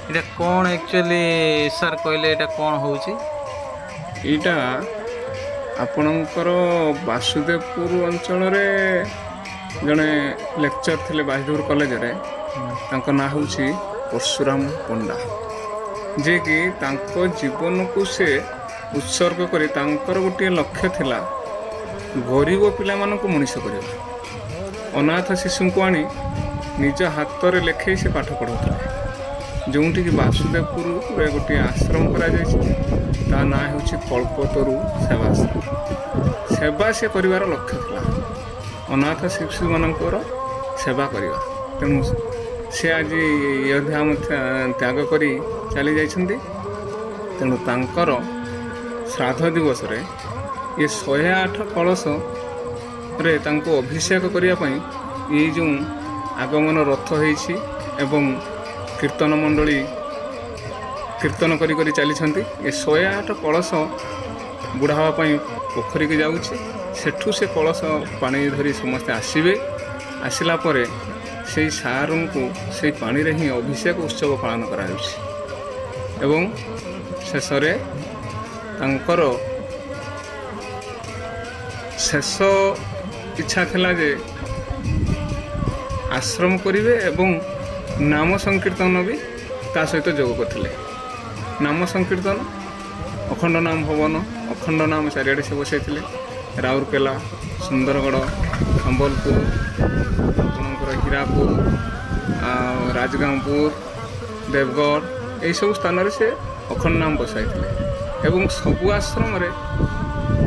ଏଇଟା କ'ଣ actually sir କହିଲେ, ଏଇଟା କ'ଣ ହେଉଛି? ଏଇଟା ଆପଣଙ୍କର ବାସୁଦେବପୁର ଅଞ୍ଚଳରେ ଜଣେ ଲେକ୍ଚର ଥିଲେ ବାସୁଦେବପୁର କଲେଜରେ, ତାଙ୍କ ନାଁ ହେଉଛି ପରଶୁରାମ ପଣ୍ଡା, ଯିଏକି ତାଙ୍କ ଜୀବନକୁ ସେ ଉତ୍ସର୍ଗ କରି ତାଙ୍କର ଗୋଟିଏ ଲକ୍ଷ୍ୟ ଥିଲା ଗରିବ ପିଲାମାନଙ୍କୁ ମଣିଷ କରିବା। ଅନାଥ ଶିଶୁଙ୍କୁ ଆଣି ନିଜ ହାତରେ ଲେଖେଇ ସେ ପାଠ ପଢ଼ାଉଥିଲେ, ଯେଉଁଠିକି ବାସୁଦେବପୁରରେ ଗୋଟିଏ ଆଶ୍ରମ କରାଯାଇଛି, ତା ନାଁ ହେଉଛି କଳ୍ପତରୁ ସେବାଶ୍ରମ। ସେବା ସେ କରିବାର ଲକ୍ଷ୍ୟ ଥିଲା ଅନାଥ ଶିଶୁମାନଙ୍କର ସେବା କରିବା। ତେଣୁ ସେ ଆଜି ଇହଧାମ ତ୍ୟାଗ କରି ଚାଲି ଯାଇଛନ୍ତି। ତେଣୁ ତାଙ୍କର ଶ୍ରାଦ୍ଧ ଦିବସରେ ଏ 108 କଳସରେ ତାଙ୍କୁ ଅଭିଷେକ କରିବା ପାଇଁ ଏଇ ଯେଉଁ ଆଗମନ ରଥ ହେଇଛି ଏବଂ କୀର୍ତ୍ତନ ମଣ୍ଡଳୀ କୀର୍ତ୍ତନ କରି କରି ଚାଲିଛନ୍ତି। ଏ 108 କଳସ ବୁଢ଼ା ହେବା ପାଇଁ ପୋଖରୀକି ଯାଉଛି। ସେଠୁ ସେ କଳସ ପାଣି ଧରି ସମସ୍ତେ ଆସିବେ। ଆସିଲା ପରେ ସେଇ ସାରୁଙ୍କୁ ସେଇ ପାଣିରେ ହିଁ ଅଭିଷେକ ଉତ୍ସବ ପାଳନ କରାଯାଉଛି ଏବଂ ଶେଷରେ ତାଙ୍କର ଶେଷ ଇଚ୍ଛା ଥିଲା ଯେ ଆଶ୍ରମ କରିବେ ଏବଂ ନାମ ସଂକୀର୍ତ୍ତନ ବି ତା ସହିତ ଯୋଗ କରିଥିଲେ। ନାମ ସଂକୀର୍ତ୍ତନ, ଅଖଣ୍ଡ ନାମ ଭବନ, ଅଖଣ୍ଡ ନାମ ଚାରିଆଡ଼େ ସେ ବସାଇଥିଲେ। ରାଉରକେଲା, ସୁନ୍ଦରଗଡ଼, ସମ୍ବଲପୁର, ଆପଣଙ୍କର ହୀରାକୁଦ ଆଉ ରାଜଗାଙ୍ଗପୁର, ଦେବଗଡ଼, ଏଇସବୁ ସ୍ଥାନରେ ସେ ଅଖଣ୍ଡ ନାମ ବସାଇଥିଲେ ଏବଂ ସବୁ ଆଶ୍ରମରେ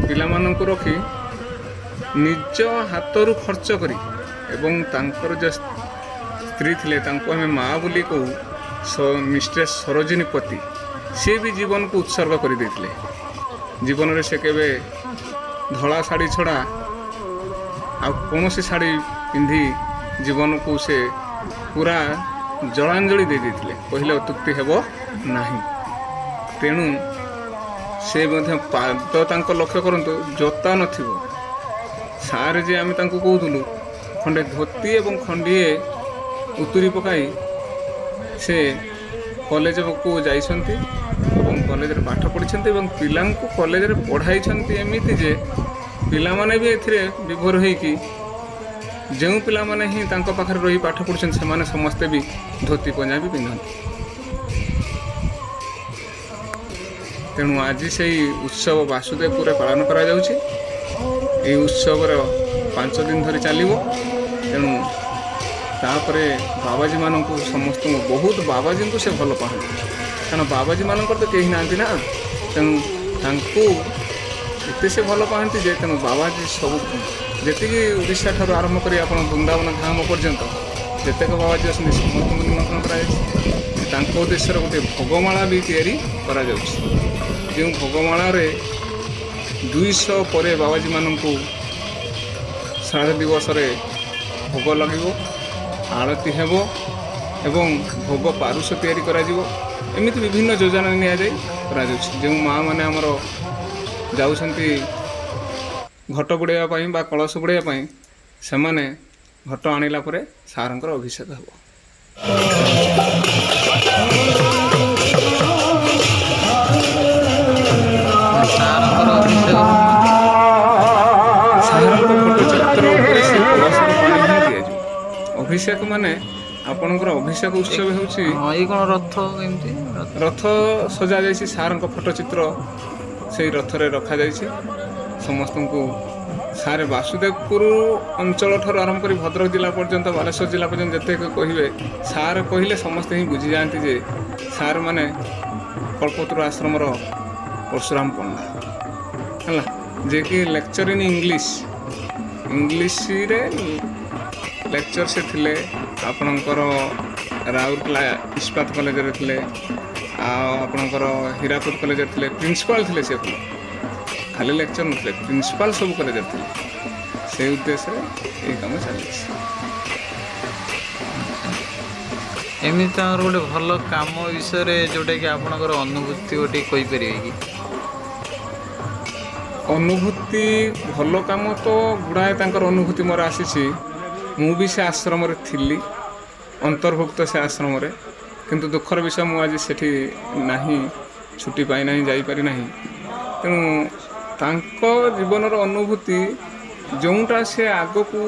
ପିଲାମାନଙ୍କୁ ରଖି ନିଜ ହାତରୁ ଖର୍ଚ୍ଚ କରି ଏବଂ ତାଙ୍କର ଯେଉଁ ସ୍ତ୍ରୀ ଥିଲେ, ତାଙ୍କୁ ଆମେ ମା ବୋଲି କହୁ, ମିଷ୍ଟ୍ରେସ୍ ସରୋଜିନୀ ପତି, ସିଏ ବି ଜୀବନକୁ ଉତ୍ସର୍ଗ କରିଦେଇଥିଲେ। ଜୀବନରେ ସେ କେବେ ଧଳା ଶାଢ଼ୀ ଛଡ଼ା ଆଉ କୌଣସି ଶାଢ଼ୀ ପିନ୍ଧି ଜୀବନକୁ ସେ ପୁରା ଜଳାଞ୍ଜଳି ଦେଇ ଦେଇଥିଲେ କହିଲେ ଅତ୍ୟୁକ୍ତି ହେବ ନାହିଁ। ତେଣୁ ସେ ମଧ୍ୟ ପାଦ ତାଙ୍କ ଲକ୍ଷ୍ୟ କରନ୍ତୁ, ଜୋତା ନଥିବ। ସାର୍ ଯେ ଆମେ ତାଙ୍କୁ କହୁଥିଲୁ, ଖଣ୍ଡେ ଧୋତି ଏବଂ ଖଣ୍ଡିଏ ଉତୁରି ପକାଇ ସେ କଲେଜକୁ ଯାଇଛନ୍ତି ଏବଂ କଲେଜରେ ପାଠ ପଢ଼ିଛନ୍ତି ଏବଂ ପିଲାଙ୍କୁ କଲେଜରେ ପଢ଼ାଇଛନ୍ତି, ଏମିତି ଯେ ପିଲାମାନେ ବି ଏଥିରେ ବିଭୋର ହେଇକି ଯେଉଁ ପିଲାମାନେ ହିଁ ତାଙ୍କ ପାଖରେ ରହି ପାଠ ପଢ଼ୁଛନ୍ତି, ସେମାନେ ସମସ୍ତେ ବି ଧୋତି ପଞ୍ଜାବୀ ପିନ୍ଧନ୍ତି। ତେଣୁ ଆଜି ସେଇ ଉତ୍ସବ ବାସୁଦେବପୁରରେ ପାଳନ କରାଯାଉଛି। ଏଇ ଉତ୍ସବର 5 ଦିନ ଧରି ଚାଲିବ। ତେଣୁ ତାପରେ ବାବାଜୀମାନଙ୍କୁ ସମସ୍ତଙ୍କୁ, ବହୁତ ବାବାଜୀଙ୍କୁ ସେ ଭଲ ପାଆନ୍ତି, କାରଣ ବାବାଜୀମାନଙ୍କର ତ କେହି ନାହାନ୍ତି ନା। ତେଣୁ ତାଙ୍କୁ ଏତେ ସେ ଭଲ ପାଆନ୍ତି ଯେ ତେଣୁ ବାବାଜୀ ସବୁ ଯେତିକି ଓଡ଼ିଶା ଠାରୁ ଆରମ୍ଭ କରି ଆପଣ ବୃନ୍ଦାବନ ଧାମ ପର୍ଯ୍ୟନ୍ତ ଯେତେକ ବାବାଜୀ ଅଛନ୍ତି, ସମସ୍ତଙ୍କୁ ନିମନ୍ତ୍ରଣ କରାଯାଇଛି। ତାଙ୍କ ଉଦ୍ଦେଶ୍ୟରେ ଗୋଟିଏ ଭୋଗମାଳା ବି ତିଆରି କରାଯାଉଛି, ଯେଉଁ ଭୋଗମାଳାରେ 200 ପରେ ବାବାଜୀମାନଙ୍କୁ ଶ୍ରାଦ୍ଧ ଦିବସରେ ଭୋଗ ଲାଗିବ, ଆଳତି ହେବ ଏବଂ ଭୋଗ ପାରୁସ ତିଆରି କରାଯିବ। ଏମିତି ବିଭିନ୍ନ ଯୋଜନା ନିଆଯାଇ କରାଯାଉଛି। ଯେଉଁ ମାଆ ମାନେ ଆମର ଯାଉଛନ୍ତି ଘଟ ବୁଡ଼ାଇବା ପାଇଁ ବା କଳସ ବୁଡ଼ାଇବା ପାଇଁ, ସେମାନେ ଘଟ ଆଣିଲା ପରେ ସାରଙ୍କର ଅଭିଷେକ ହେବ। ସାରଙ୍କର ଅଭିଷେକ ସାରଙ୍କ ଫଟୋଚିତ୍ର ଉପରେ ସେ କଳସର ପାଣି ହିଁ ଦିଆଯିବ। ଅଭିଷେକ ମାନେ ଆପଣଙ୍କର ଅଭିଷେକ ଉତ୍ସବ ହେଉଛି। ହଁ, ଏଇ କ'ଣ ରଥ ଏମିତି ରଥ? ରଥ ସଜାଯାଇଛି, ସାରଙ୍କ ଫଟୋଚିତ୍ର ସେଇ ରଥରେ ରଖାଯାଇଛି। ସମସ୍ତଙ୍କୁ ସାର୍ ବାସୁଦେବପୁର ଅଞ୍ଚଳ ଠାରୁ ଆରମ୍ଭ କରି ଭଦ୍ରକ ଜିଲ୍ଲା ପର୍ଯ୍ୟନ୍ତ, ବାଲେଶ୍ୱର ଜିଲ୍ଲା ପର୍ଯ୍ୟନ୍ତ ଯେତେକ କହିବେ, ସାର୍ କହିଲେ ସମସ୍ତେ ହିଁ ବୁଝିଯାଆନ୍ତି ଯେ ସାର୍ ମାନେ କଳ୍ପତରୁ ଆଶ୍ରମର ପରଶୁରାମ ପଣ୍ଡା ହେଲା, ଯିଏକି ଲେକ୍ଚର ଇନ୍ ଇଂଲିଶ, ଇଂଲିଶରେ ଲେକ୍ଚର ସେ ଥିଲେ। ଆପଣଙ୍କର ରାଉରକେଲା ଇସ୍ପାତ କଲେଜରେ ଥିଲେ ଆଉ ଆପଣଙ୍କର ହୀରାକୁଦ କଲେଜରେ ଥିଲେ, ପ୍ରିନ୍ସିପାଲ ଥିଲେ। ସେ ଖାଲି ଲେକ୍ଚର ନଥିଲେ, ପ୍ରିନ୍ସିପାଲ ସବୁ କଲେଜରେ ଥିଲେ। ସେଇ ଉଦ୍ଦେଶ୍ୟରେ ଏଇ କାମ ଚାଲିଛି। ଏମିତି ତାଙ୍କର ଗୋଟେ ଭଲ କାମ ବିଷୟରେ ଯେଉଁଟାକି ଆପଣଙ୍କର ଅନୁଭୂତି ଗୋଟେ କହିପାରିବେ କି? ଅନୁଭୂତି, ଭଲ କାମ ତ ଗୁଡ଼ାଏ ତାଙ୍କର ଅନୁଭୂତି ମୋର ଆସିଛି। ମୁଁ ବି ସେ ଆଶ୍ରମରେ ଥିଲି, ଅନ୍ତର୍ଭୁକ୍ତ ସେ ଆଶ୍ରମରେ। କିନ୍ତୁ ଦୁଃଖର ବିଷୟ ମୁଁ ଆଜି ସେଠି ନାହିଁ, ଛୁଟି ପାଇନାହିଁ, ଯାଇପାରି ନାହିଁ। ତେଣୁ ତାଙ୍କ ଜୀବନର ଅନୁଭୂତି ଯେଉଁଟା ସେ ଆଗକୁ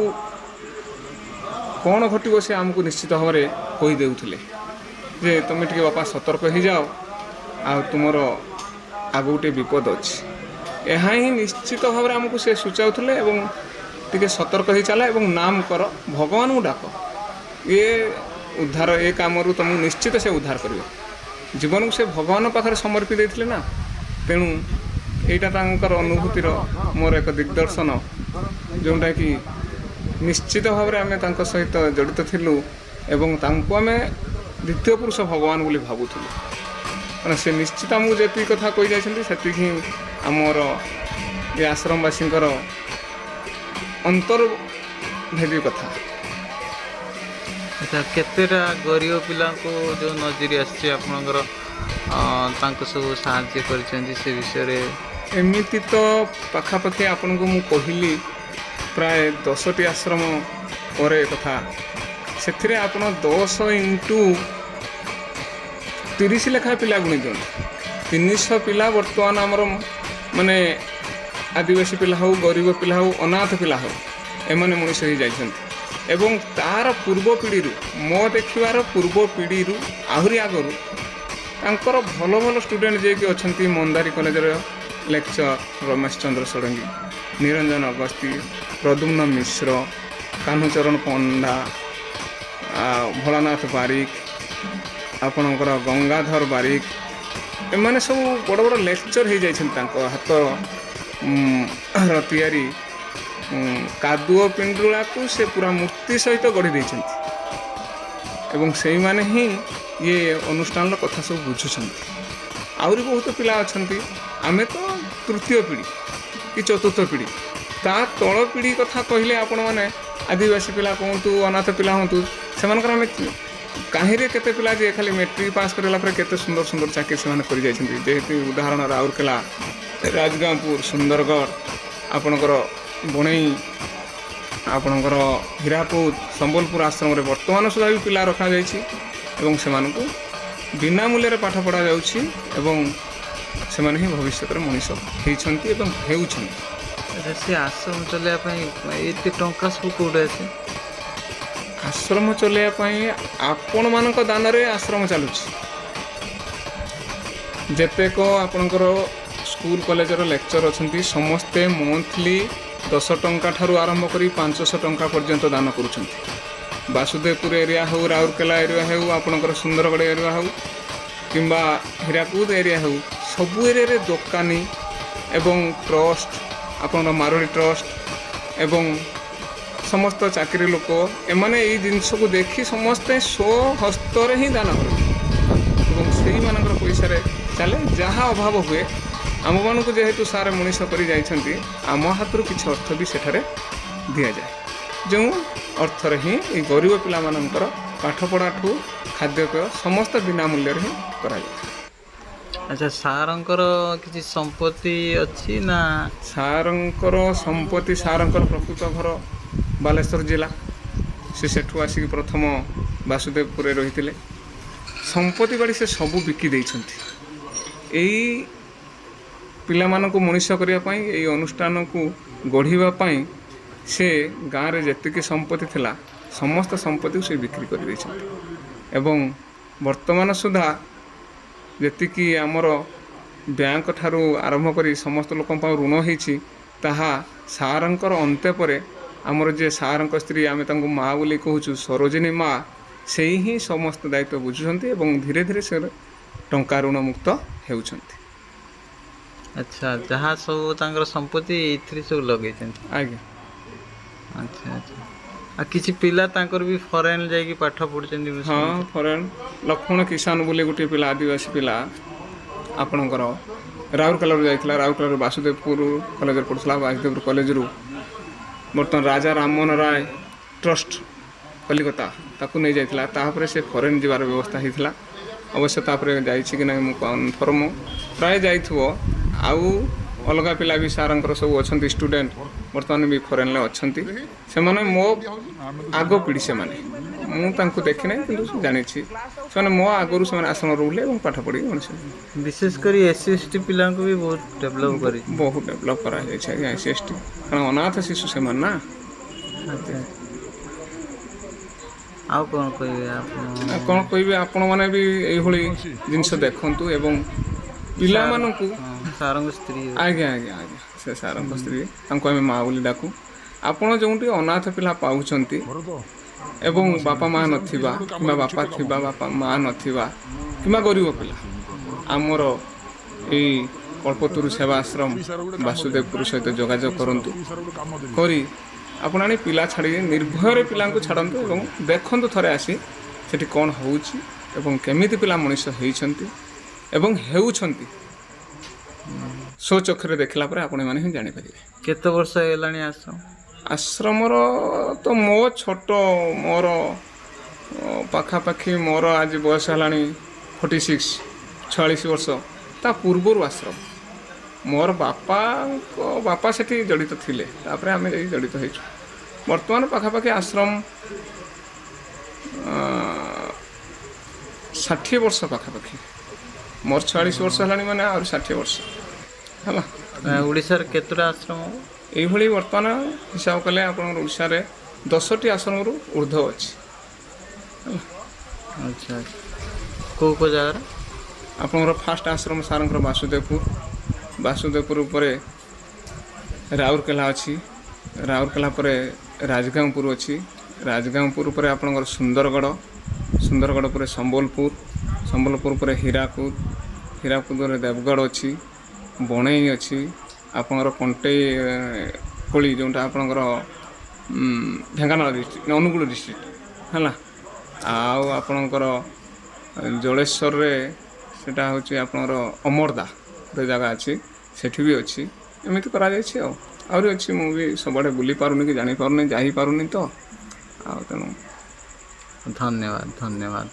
କ'ଣ ଘଟିବ ସେ ଆମକୁ ନିଶ୍ଚିତ ଭାବରେ କହିଦେଉଥିଲେ ଯେ ତୁମେ ଟିକେ ବାପା ସତର୍କ ହେଇଯାଅ, ଆଉ ତୁମର ଆଗକୁ ଟିକେ ବିପଦ ଅଛି। ଏହା ହିଁ ନିଶ୍ଚିତ ଭାବରେ ଆମକୁ ସେ ସୂଚାଉଥିଲେ ଏବଂ ଟିକେ ସତର୍କ ହେଇ ଚାଲ ଏବଂ ନାମ କର, ଭଗବାନଙ୍କୁ ଡାକ, ଏ ଉଦ୍ଧାର ଏ କାମରୁ ତୁମକୁ ନିଶ୍ଚିତ ସେ ଉଦ୍ଧାର କରିବେ। ଜୀବନକୁ ସେ ଭଗବାନଙ୍କ ପାଖରେ ସମର୍ପି ଦେଇଥିଲେ ନା, ତେଣୁ ଏଇଟା ତାଙ୍କର ଅନୁଭୂତିର ମୋର ଏକ ଦିଗ୍ଦର୍ଶନ, ଯେଉଁଟାକି ନିଶ୍ଚିତ ଭାବରେ ଆମେ ତାଙ୍କ ସହିତ ଜଡ଼ିତ ଥିଲୁ ଏବଂ ତାଙ୍କୁ ଆମେ ଦ୍ୱିତୀୟ ପୁରୁଷ ଭଗବାନ ବୋଲି ଭାବୁଥିଲୁ। କାରଣ ସେ ନିଶ୍ଚିତ ଆମକୁ ଯେତିକି କଥା କହିଯାଇଛନ୍ତି ସେତିକି ହିଁ ଆମର ଏ ଆଶ୍ରମବାସୀଙ୍କର ଅନ୍ତର୍ଭେଦୀ କଥା। ଆଚ୍ଛା, କେତେଟା ଗରିବ ପିଲାଙ୍କୁ ଯେଉଁ ନଜର ଆସିଛି ଆପଣଙ୍କର, ତାଙ୍କୁ ସବୁ ସାହାଯ୍ୟ କରିଛନ୍ତି ସେ ବିଷୟରେ? ଏମିତି ତ ପାଖାପାଖି ଆପଣଙ୍କୁ ମୁଁ କହିଲି ପ୍ରାୟ 10ଟି ଆଶ୍ରମ ପରେ କଥା, ସେଥିରେ ଆପଣ 10 ଇଣ୍ଟୁ 30 ଲେଖାଏଁ ପିଲା ଗୁଣି ଦିଅନ୍ତୁ, 300 ପିଲା ବର୍ତ୍ତମାନ ଆମର ମାନେ ଆଦିବାସୀ ପିଲା ହେଉ, ଗରିବ ପିଲା ହେଉ, ଅନାଥ ପିଲା ହେଉ, ଏମାନେ ମଣିଷ ହେଇଯାଇଛନ୍ତି। ଏବଂ ତାର ପୂର୍ବ ପିଢ଼ିରୁ, ମୋ ଦେଖିବାର ପୂର୍ବ ପିଢ଼ିରୁ ଆହୁରି ଆଗରୁ ତାଙ୍କର ଭଲ ଭଲ ଷ୍ଟୁଡେଣ୍ଟ ଯିଏକି ଅଛନ୍ତି, ମନ୍ଦାରୀ କଲେଜର ଲେକ୍ଚର ରମେଶ ଚନ୍ଦ୍ର ଷଡ଼ଙ୍ଗୀ, ନିରଞ୍ଜନ ଅଗସ୍ତି, ପ୍ରଦ୍ୟୁମ୍ନ ମିଶ୍ର, କାହ୍ନୁଚରଣ ପଣ୍ଡା, ଆଉ ଭୋଳାନାଥ ବାରିକ, ଆପଣଙ୍କର ଗଙ୍ଗାଧର ବାରିକ, ଏମାନେ ସବୁ ବଡ଼ ବଡ଼ ଲେକ୍ଚର ହେଇଯାଇଛନ୍ତି। ତାଙ୍କ ହାତ ର ତିଆରି କାଦୁଅ ପିଣ୍ଡୁଳାକୁ ସେ ପୁରା ମୂର୍ତ୍ତି ସହିତ ଗଢ଼ି ଦେଇଛନ୍ତି ଏବଂ ସେଇମାନେ ହିଁ ଇଏ ଅନୁଷ୍ଠାନର କଥା ସବୁ ବୁଝୁଛନ୍ତି। ଆହୁରି ବହୁତ ପିଲା ଅଛନ୍ତି, ଆମେ ତ ତୃତୀୟ ପିଢ଼ି କି ଚତୁର୍ଥ ପିଢ଼ି, ତା ତଳ ପିଢ଼ି କଥା କହିଲେ ଆପଣମାନେ ଆଦିବାସୀ ପିଲା କୁହନ୍ତୁ, ଅନାଥ ପିଲା ହୁଅନ୍ତୁ, ସେମାନଙ୍କର ଆମେ କାହିଁରେ କେତେ ପିଲା ଯିଏ ଖାଲି ମେଟ୍ରିକ୍ ପାସ୍ କରିଗଲା ପରେ କେତେ ସୁନ୍ଦର ସୁନ୍ଦର ଚାକିରି ସେମାନେ କରିଯାଇଛନ୍ତି। ଯେହେତୁ ଉଦାହରଣ ରାଉରକେଲା, ରାଜଗାଙ୍ଗପୁର, ସୁନ୍ଦରଗଡ଼, ଆପଣଙ୍କର ବଣେଇ, ଆପଣଙ୍କର ହୀରାକୁଦ, ସମ୍ବଲପୁର ଆଶ୍ରମରେ ବର୍ତ୍ତମାନ ସୁଦ୍ଧା ବି ପିଲା ରଖାଯାଇଛି ଏବଂ ସେମାନଙ୍କୁ ବିନା ମୂଲ୍ୟରେ ପାଠ ପଢ଼ାଯାଉଛି ଏବଂ ସେମାନେ ହିଁ ଭବିଷ୍ୟତରେ ମଣିଷ ହେଇଛନ୍ତି ଏବଂ ହେଉଛନ୍ତି। ଆଚ୍ଛା, ସେ ଆଶ୍ରମ ଚଲେଇବା ପାଇଁ ଏତେ ଟଙ୍କା ସବୁ କେଉଁଠି ଆସେ? ଆଶ୍ରମ ଚଲେଇବା ପାଇଁ ଆପଣମାନଙ୍କ ଦାନରେ ଆଶ୍ରମ ଚାଲୁଛି। ଯେତେକ ଆପଣଙ୍କର ସ୍କୁଲ କଲେଜର ଲେକ୍ଚର ଅଛନ୍ତି ସମସ୍ତେ ମନ୍ଥଲି 10 ଟଙ୍କା ଠାରୁ ଆରମ୍ଭ କରି 500 ଟଙ୍କା ପର୍ଯ୍ୟନ୍ତ ଦାନ କରୁଛନ୍ତି। ବାସୁଦେବପୁର ଏରିଆ ହେଉ, ରାଉରକେଲା ଏରିଆ ହେଉ, ଆପଣଙ୍କର ସୁନ୍ଦରଗଡ଼ ଏରିଆ ହେଉ କିମ୍ବା ହୀରାକୁଦ ଏରିଆ ହେଉ, ସବୁ ଏରିଆରେ ଦୋକାନୀ ଏବଂ ଟ୍ରଷ୍ଟ, ଆପଣଙ୍କର ମାରୁଡ଼ି ଟ୍ରଷ୍ଟ ଏବଂ ସମସ୍ତ ଚାକିରି ଲୋକ, ଏମାନେ ଏଇ ଜିନିଷକୁ ଦେଖି ସମସ୍ତେ ସ୍ୱହସ୍ତରେ ହିଁ ଦାନ କରନ୍ତି ଏବଂ ସେଇମାନଙ୍କର ପଇସାରେ ଚାଲେ। ଯାହା ଅଭାବ ହୁଏ ଆମମାନଙ୍କୁ ଯେହେତୁ ସାର୍ ମଣିଷ କରି ଯାଇଛନ୍ତି, ଆମ ହାତରୁ କିଛି ଅର୍ଥ ବି ସେଠାରେ ଦିଆଯାଏ, ଯେଉଁ ଅର୍ଥରେ ହିଁ ଏଇ ଗରିବ ପିଲାମାନଙ୍କର ପାଠପଢ଼ାଠୁ ଖାଦ୍ୟପେୟ ସମସ୍ତ ବିନା ମୂଲ୍ୟରେ ହିଁ କରାଯାଏ। ଆଚ୍ଛା, ସାରଙ୍କର କିଛି ସମ୍ପତ୍ତି ଅଛି ନା? ସାରଙ୍କର ସମ୍ପତ୍ତି, ସାରଙ୍କର ପ୍ରକୃତ ଘର ବାଲେଶ୍ୱର ଜିଲ୍ଲା, ସେ ସେଠୁ ଆସିକି ପ୍ରଥମ ବାସୁଦେବପୁରରେ ରହିଥିଲେ। ସମ୍ପତ୍ତି ବାଡ଼ି ସେ ସବୁ ବିକି ଦେଇଛନ୍ତି ଏଇ ପିଲାମାନଙ୍କୁ ମଣିଷ କରିବା ପାଇଁ, ଏଇ ଅନୁଷ୍ଠାନକୁ ଗଢ଼ିବା ପାଇଁ। ସେ ଗାଁରେ ଯେତିକି ସମ୍ପତ୍ତି ଥିଲା ସମସ୍ତ ସମ୍ପତ୍ତିକୁ ସେ ବିକ୍ରି କରିଦେଇଛନ୍ତି ଏବଂ ବର୍ତ୍ତମାନ ସୁଦ୍ଧା ଯେତିକି ଆମର ବ୍ୟାଙ୍କ ଠାରୁ ଆରମ୍ଭ କରି ସମସ୍ତ ଲୋକଙ୍କ ପାଖରୁ ଋଣ ହେଇଛି, ତାହା ସାରଙ୍କର ଅନ୍ତ୍ୟ ପରେ ଆମର ଯିଏ ସାରଙ୍କ ସ୍ତ୍ରୀ, ଆମେ ତାଙ୍କୁ ମା ବୋଲି କହୁଛୁ, ସରୋଜିନୀ ମା, ସେଇ ହିଁ ସମସ୍ତ ଦାୟିତ୍ୱ ବୁଝୁଛନ୍ତି ଏବଂ ଧୀରେ ଧୀରେ ସେ ଟଙ୍କା ଋଣମୁକ୍ତ ହେଉଛନ୍ତି। ଆଚ୍ଛା, ଯାହା ସବୁ ତାଙ୍କର ସମ୍ପତ୍ତି ଏଇଥିରେ ସବୁ ଲଗେଇଛନ୍ତି? ଆଜ୍ଞା। ଆଚ୍ଛା ଆଚ୍ଛା, ଆଉ କିଛି ପିଲା ତାଙ୍କର ବି ଫରେନ୍ ଯାଇକି ପାଠ ପଢ଼ୁଛନ୍ତି? ହଁ, ଫରେନ୍ ଲକ୍ଷ୍ମଣ କିଷାନ ବୋଲି ଗୋଟିଏ ପିଲା, ଆଦିବାସୀ ପିଲା, ଆପଣଙ୍କର ରାଉରକେଲାରୁ ଯାଇଥିଲା। ରାଉରକେଲାରୁ ବାସୁଦେବପୁର କଲେଜରେ ପଢ଼ୁଥିଲା। ବାସୁଦେବପୁର କଲେଜରୁ ବର୍ତ୍ତମାନ ରାଜା ରାମମୋହନ ରାୟ ଟ୍ରଷ୍ଟ କଲିକତା ତାକୁ ନେଇଯାଇଥିଲା। ତାପରେ ସେ ଫରେନ୍ ଯିବାର ବ୍ୟବସ୍ଥା ହେଇଥିଲା। ଅବଶ୍ୟ ତାପରେ ଯାଇଛି କି ନାହିଁ ମୁଁ କନଫର୍ମ, ପ୍ରାୟ ଯାଇଥିବ। ଆଉ ଅଲଗା ପିଲା ବି ସାରଙ୍କର ସବୁ ଅଛନ୍ତି ଷ୍ଟୁଡେଣ୍ଟ, ବର୍ତ୍ତମାନ ବି ଫରେନ୍ରେ ଅଛନ୍ତି। ସେମାନେ ମୋ ଆଗ ପିଢ଼ି ସେମାନେ। ମୁଁ ତାଙ୍କୁ ଦେଖିନାହିଁ, କିନ୍ତୁ ଜାଣିଛି ସେମାନେ ମୋ ଆଗରୁ ସେମାନେ ଆଶ୍ରମ ରହୁଥିଲେ ଏବଂ ପାଠ ପଢ଼ିକି ମଣିଷ ହେଲେ। ବିଶେଷ କରି ଏସ୍ ସି ଏସ୍ ଟି ପିଲାଙ୍କୁ ବି ବହୁତ ଡେଭଲପ୍ କରିଛି। ବହୁତ ଡେଭଲପ୍ କରାଯାଇଛି ଆଜ୍ଞା ଏସ୍ ସି ଏସ୍ ଟି, କାରଣ ଅନାଥ ଶିଶୁ ସେମାନେ ନା। ଆଚ୍ଛା, ଆଉ କ'ଣ କହିବେ ଆପଣ? ଆଉ କ'ଣ କହିବେ, ଆପଣମାନେ ବି ଏଇଭଳି ଜିନିଷ ଦେଖନ୍ତୁ ଏବଂ ପିଲାମାନଙ୍କୁ। ହଁ, ସାରଙ୍କ ସ୍ତ୍ରୀ। ଆଜ୍ଞା ଆଜ୍ଞା ଆଜ୍ଞା, ସେ ସାରଙ୍କ ସ୍ତ୍ରୀ, ତାଙ୍କୁ ଆମେ ମା ବୋଲି ଡାକୁ। ଆପଣ ଯେଉଁଠି ଅନାଥ ପିଲା ପାଉଛନ୍ତି ଏବଂ ବାପା ମା ନଥିବା, କିମ୍ବା ବାପା ଥିବା ବାପା ମା ନଥିବା, କିମ୍ବା ଗରିବ ପିଲା, ଆମର ଏଇ କଳ୍ପତରୁ ସେବା ଆଶ୍ରମ ବାସୁଦେବପୁର ସହିତ ଯୋଗାଯୋଗ କରନ୍ତୁ। କରି ଆପଣ ଆଣି ପିଲା ଛାଡ଼ି ନିର୍ଭୟରେ ପିଲାଙ୍କୁ ଛାଡ଼ନ୍ତୁ ଏବଂ ଦେଖନ୍ତୁ ଥରେ ଆସି ସେଠି କ'ଣ ହେଉଛି ଏବଂ କେମିତି ପିଲା ମଣିଷ ହେଇଛନ୍ତି ଏବଂ ହେଉଛନ୍ତି। ସ୍ୱଚକ୍ଷୁରେ ଦେଖିଲା ପରେ ଆପଣମାନେ ହିଁ ଜାଣିପାରିବେ। କେତେ ବର୍ଷ ହେଇଗଲାଣି ଆଶ୍ରମ? ଆଶ୍ରମର ତ ମୋ ଛୋଟ ମୋର ପାଖାପାଖି ମୋର ଆଜି ବୟସ ହେଲାଣି 46, 46 ବର୍ଷ। ତା ପୂର୍ବରୁ ଆଶ୍ରମ, ମୋର ବାପାଙ୍କ ବାପା ସେଠି ଜଡ଼ିତ ଥିଲେ, ତାପରେ ଆମେ ଯାଇ ଜଡ଼ିତ ହେଇଛୁ। ବର୍ତ୍ତମାନ ପାଖାପାଖି ଆଶ୍ରମ 60 ବର୍ଷ ପାଖାପାଖି। ମୋର 46 ବର୍ଷ ହେଲାଣି, ମାନେ ଆହୁରି 60 ବର୍ଷ ହେଲା। ଓଡ଼ିଶାରେ କେତେଟା ଆଶ୍ରମ ହବ? ଏଇଭଳି ବର୍ତ୍ତମାନ ହିସାବ କଲେ ଆପଣଙ୍କର ଓଡ଼ିଶାରେ 10ଟି ଆଶ୍ରମରୁ ଉର୍ଦ୍ଧ୍ୱ ଅଛି। ଆଚ୍ଛା ଆଚ୍ଛା, କେଉଁ କେଉଁ ଜାଗାରେ? ଆପଣଙ୍କର ଫାଷ୍ଟ ଆଶ୍ରମ ସାରଙ୍କର ବାସୁଦେବପୁର, ବାସୁଦେବପୁର ଉପରେ ରାଉରକେଲା ଅଛି, ରାଉରକେଲା ପରେ ରାଜଗାଙ୍ଗପୁର ଅଛି, ରାଜଗାଙ୍ଗପୁର ପରେ ଆପଣଙ୍କର ସୁନ୍ଦରଗଡ଼, ସୁନ୍ଦରଗଡ଼ ପରେ ସମ୍ବଲପୁର, ସମ୍ବଲପୁର ପରେ ହୀରାକୁଦ, ହୀରାକୁଦରେ ଦେବଗଡ଼ ଅଛି, ବଣେଇ ଅଛି, ଆପଣଙ୍କର କଣ୍ଟେଇ କୋଳି ଯେଉଁଟା ଆପଣଙ୍କର ଢେଙ୍କାନାଳ ଡିଷ୍ଟ୍ରିକ୍ଟ, ଅନୁଗୁଳ ଡିଷ୍ଟ୍ରିକ୍ଟ ହେଲା। ଆଉ ଆପଣଙ୍କର ଜଳେଶ୍ୱରରେ ସେଟା ହେଉଛି ଆପଣଙ୍କର ଅମରଦା ଗୋଟେ ଜାଗା ଅଛି, ସେଠି ବି ଅଛି। ଏମିତି କରାଯାଇଛି ଆଉ ଆହୁରି ଅଛି। ମୁଁ ବି ସବୁଆଡ଼େ ବୁଲି ପାରୁନି କି ଜାଣିପାରୁନି, ଯାଇପାରୁନି ତ ଆଉ, ତେଣୁ ଧନ୍ୟବାଦ, ଧନ୍ୟବାଦ।